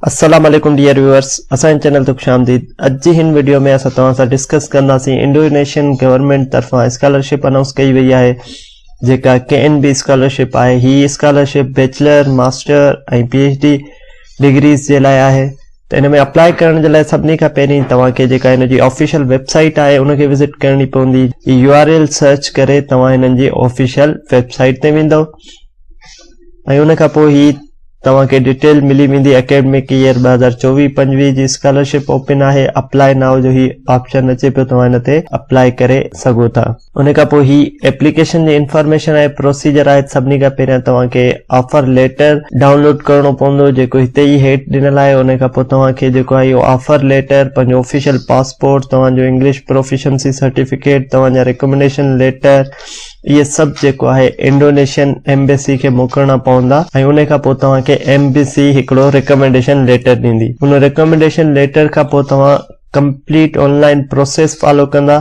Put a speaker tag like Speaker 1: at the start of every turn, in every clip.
Speaker 1: السلام عليڪم dear viewers اسان جي چينل تي خوش آمديد اڄ جي هن وڊيو ۾ اسان توهان سان ڊسڪس ڪنداسين انڊونيشين گورنمينٽ طرفان اسڪالرشپ انائونس ڪئي وئي آهي جيڪا ڪي اين بي اسڪالرشپ آهي هي scholarship bachelor master ۽ P H D degrees جي لاء آهي ته ان ۾ اپلائي ڪرڻ جي لاء سڀني کان پهرين توهان کي جيڪا هن جي آفيشل ويب سائيٽ آهي ان کي وزٽ ڪرڻي پوندي هي يو آر ايل سرچ ڪري توهان هنن جي آفيشل ويب سائيٽ تي ويندو ۽ ان کان پوء هي توهان کي ڊيٽيل ملي ويندي اڪيڊمڪ ايئر 2024 25 جي اسڪالرشپ اوپن آهي اپلائي نائو جو هي آپشن اچي پيو توهان ان تي اپلائي ڪري سگهو ٿا ان کان پوء هي ايپليڪيشن جي انفارميشن آهي پروسيجر آهي سڀني کان پهريان توهان کي آفر ليٽر ڊائونلوڊ ڪرڻو پوندو جيڪو هتي ئي هيٺ ڏنل آهي ان کان پوء توهان کي جيڪو آهي اهو آفر ليٽر پنهنجو آفيشل پاسپورٽ توهان جو انگلش پروفيشنسي سرٽيفڪيٽ توهان جا ريڪمينڊيشن ليٽر اهي سڀ جيڪو آهي انڊونيشين ايمبيسي کي موڪلڻا پوندا ۽ ان کان پوء توهان کي ايمبيسي هڪڙو ريڪمينڊيشن ليٽر ڏيندي ان ريڪمينڊيشن ليٽر کان پوء توهان complete on line process follow ڪندا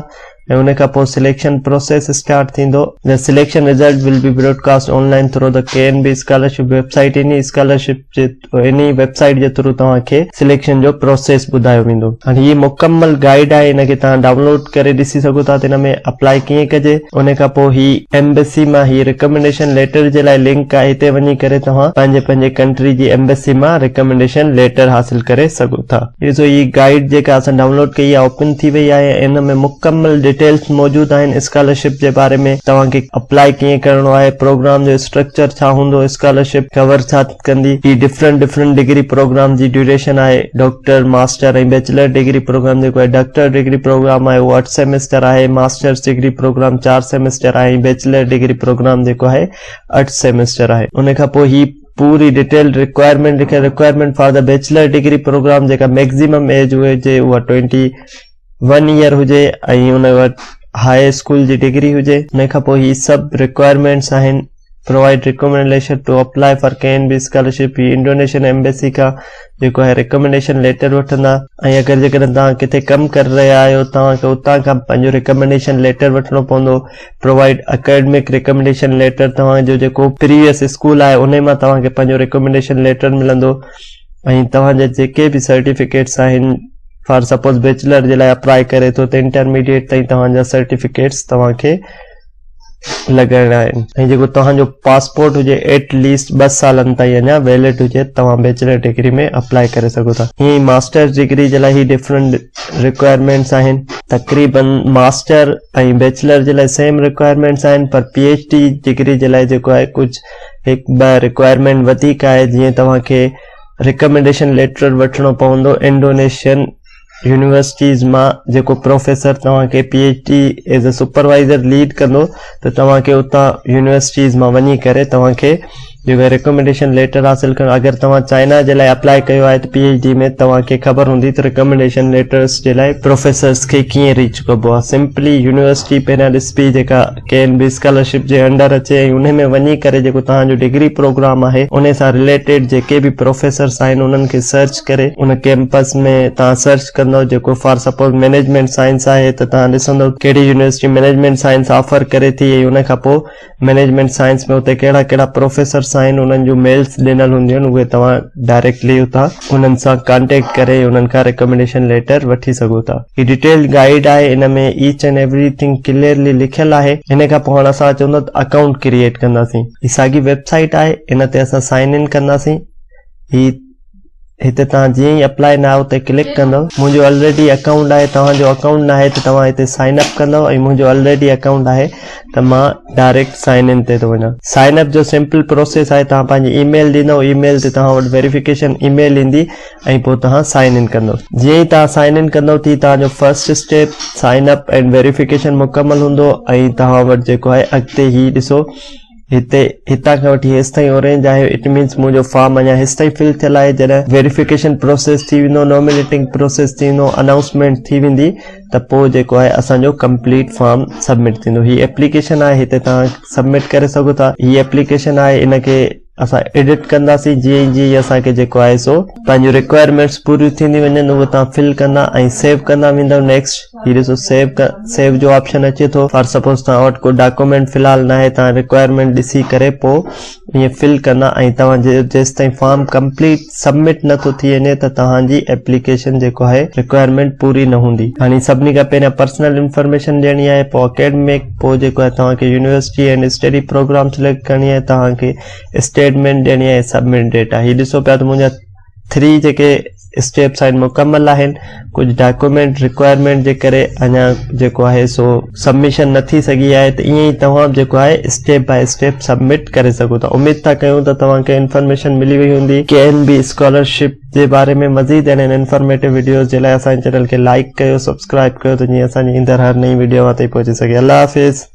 Speaker 1: ۽ ان کان پوء سليڪشن پروسيس اسٽارٽ ٿيندو The selection result will be broadcast online through the KNB scholarship website انهي اسڪالرشپ جي انهي ويب سائيٽ جي ٿرو توهان کي سليڪشن جو پروسيس ٻڌايو ويندو. هاڻي هي مڪمل گائيڊ آهي ان کي توهان ڊائونلوڊ ڪري ڏسي سگهو ٿا ته ان ۾ اپلائي ڪيئن ڪجي ان کان پوء هي ايمبسي مان هي ريڪمينڊيشن ليٽر جي لاء لنڪ آهي هتي وڃي ڪري توهان پنهنجي پنهنجي ڪنٽري جي ايمبسي مان ريڪمينڊيشن ليٽر حاصل ڪري سگهو ٿا. ڏسو هي گائيڊ جيڪا اسان ڊائونلوڊ ڪئي آهي اوپن ٿي وئي آهي ۽ ان ۾ مڪمل ڊيٽيلز موجود آهن اسڪالرشپ جي باري ۾ توهان کي اپلائي ڪيئن ڪرڻو آهي پروگرام جو اسٽرڪچر ڇا هوندو اسڪالرشپ ڪور ڇا ڪندي هي ڊفرنٽ ڊفرنٽ ڊگري پروگرام جي ڊيوريشن آهي doctor master ۽ bachelor degree programme جيڪو آهي ڊاڪٽر ڊگري پروگرام آهي اهو اٺ سيمسٽر آهي ماسٽرس ڊگري پروگرام چار سيمسٽر آهي ۽ بيچلر ڊگري پروگرام جيڪو آهي اٺ سيمسٽر آهي ان کان پوء هي پوري ڊيٽيل رڪوائرمينٽ لکيل requirement for the bachelor degree programme جيڪا ميڪزيمم ايج هجي اها ٽوئنٽي ون ايئر هجي ۽ ان وٽ هاء اسڪول جي ڊگري هجي ان کان پوء هي سڀ رڪوائرمينٽس آهن provide recommendation to apply for K N B scholarship he Indonesian embassy کان جيڪو آهي ريڪمينڊيشن ليٽر وٺندا ۽ اگر جيڪڏهن توهان ڪٿي ڪم ڪري رهيا آهيو توهان کي اتان کان پنهنجو ريڪمينڊيشن ليٽر وٺڻو پوندو پرووائيڊ اڪيڊمڪ ريڪمينڊيشن ليٽر توهان جو جيڪو پريويس اسڪول آهي انهي مان توهان کي پنهنجو ريڪمينڊيشن ليٽر ملندو ۽ توهان جا جيڪي به سرٽيفڪيٽس آهن فار سپوز بيچلر جي لاء اپلائي ڪري ٿو ته انٽرميڊيٽ تائين توهان جا سرٽيفڪيٽس توهان کي لڳائڻا آهن ۽ جيڪو توهان جو پاسپورٽ هجي ايٽ ليسٽ ٻه سالن تائين اڃا ويلڊ هجي توهان بيچلر ڊگري ۾ اپلائي ڪري سگهو ٿا ائين ئي ماسٽرس ڊگري جي لاء هي ڊفرنٽ رڪوائرمينٽس آهن تقريبن ماسٽر ۽ بيچلر جي لاء سيم رڪوائرمينٽس آهن پر پي ايڇ ڊي ڊگري جي لاء جيڪو آهي ڪجهه هڪ ٻه رڪوائرمينٽ وڌيڪ آهي جيئن توهان کي رڪمينڊيشن ليٽر وٺڻو پوندو انڊونيشين يونيورسٽيز مان جيڪو پروفيسر توهان کي P H D as a supervisor lead ڪندو ته توهان کي اتان يونيورسٽيز مان وڃي ڪري توهان کي جيڪو ريڪمينڊيشن ليٽر حاصل ڪرڻ اگر توهان چائنا جي لاء اپلائي ڪيو آهي ته پي ايڇ ڊي ۾ توهان کي خبر هوندي ته ريڪمينڊيشن ليٽرس جي لاء پروفيسرس کي ڪيئن ريچ ڪبو آهي سمپلي يونيورسٽي پهريان ڏسبي جيڪا ڪي اين بي اسڪالرشپ جي انڊر اچي ۽ انهي ۾ وڃي ڪري جيڪو توهان جو ڊگري پروگرام آهي انهي سان رليٽيڊ جيڪي به پروفيسرس آهن انهن کي سرچ ڪري ان ڪيمپس ۾ توهان سرچ ڪندو جيڪو فار سپوز مينيجمينٽ سائنس آهي ته توهان ڏسندو ڪهڙي يونيورسٽي مينيجمينٽ سائنس آفر ڪري ٿي ۽ ان کان پوء مئنيجمينٽ سائنس ۾ اتي ڪهڙا ڪهڙا پروفيسرس آهن انهن جون ميلس ڏنل هونديون آهن اهي توهان ڊائريڪٽلي اتان انهن سان ڪانٽيڪٽ ڪري انهن کان ريڪمينڊيشن ليٽر وٺي سگهو ٿا. هي ڊيٽيلڊ گائيڊ آهي ان ۾ each and every thing clearly لکيل آهي ان کان پوء هاڻ اسان چون ٿا ته اڪائونٽ ڪريئيٽ ڪنداسين هي ساڳي ويب سائيٽ آهي ان تي اسان سائن ان ڪنداسين هي هتي توهان جيئن ئي اپلائي نائو تي ڪلڪ ڪندو منهنجو الريڊي اڪائونٽ آهي توهان جو اڪائونٽ ناهي ته توهان هتي سائن اپ ڪندو ۽ منهنجو الريڊي اڪائونٽ آهي ته مان ڊائريڪٽ سائن ان تي ٿو وڃان سائن اپ جو سمپل پروسيس آهي توهان پنهنجي اي ميل ڏيندو اي ميل تي توهان وٽ ويريفڪيشن اي ميل ايندي ۽ پوء توهان سائن ان ڪندو جيئن ئي توهان سائن ان ڪندو تي توهان جو first step sign up and verification مڪمل هوندو ۽ توهان وٽ جيڪو آهي اڳتي هي ڏسو هتي هتان کان وٺي هيستائين اورينج آهي it means منهنجو فارم اڃا هيستائين فل ٿيل آهي جڏهن ويريفڪيشن پروسيس ٿي ويندو نومينيٽنگ پروسيس ٿي ويندو انائونسمينٽ ٿي ويندي ته پوء جيڪو آهي اسان جو ڪمپليٽ فارم سبمٽ ٿيندو هي ايپليڪيشن آهي هتي توهان سبمٽ ڪري سگهو ٿا هي ايپليڪيشن آهي ان کي اسان ايڊٽ ڪنداسين جيئن ئي جيئن ئي اسان کي جيڪو آهي سو پنهنجون رڪوائرمينٽس پوريون ٿينديون وڃن اهو توهان فل ڪندا ۽ سيو ڪندا ويندو نيڪسٽ هي ڏسو سيو سيو جو آپشن اچي ٿو فار سپوز توهان وٽ ڪو ڊاڪومينٽ في الحال ناهي توهان رڪوائرمينٽ ڏسي ڪري پو ائين فل ڪندا ۽ توهان جي جيستائين فارم ڪمپليٽ سبمٽ نه ٿو ٿي وڃي ته توهان جي ايپليڪيشن جيڪو آهي رڪوائرمينٽ پوري نه هوندي. هاڻي سڀني کان پهريان پرسنل انفارميشن ڏيڻي آهي پوء اڪيڊمڪ پوء جيڪو آهي توهان کي university and study programme select ڪرڻي آهي توهان کي اسٽيٽمينٽ ڏيڻي آهي سبمٽ ڊيٽا هي ڏسو پيا ته منهنجا ٿري جيڪي اسٽيپس آهن مڪمل آهن ڪجهه ڊاڪومينٽ رڪوائرمينٽ جي ڪري اڃا جيڪو آهي سو سبمشن نه ٿي سگهي آهي ته ائين ئي توهان به جيڪو آهي اسٽيپ باء اسٽيپ سبمٽ ڪري سگهو ٿا اميد ٿا ڪيون ته توهان کي انفارميشن ملي وئي هوندي ڪي اين بي اسڪالرشپ جي باري ۾ مزيد اهڙن انفارميٽو وڊيوز جي لاء اسان جي چينل کي لائڪ ڪيو سبسڪرائب ڪيو ته جيئن اسان جي ايندڙ هر نئين وڊيو اوهان تائين پهچي سگهي الله حافظ.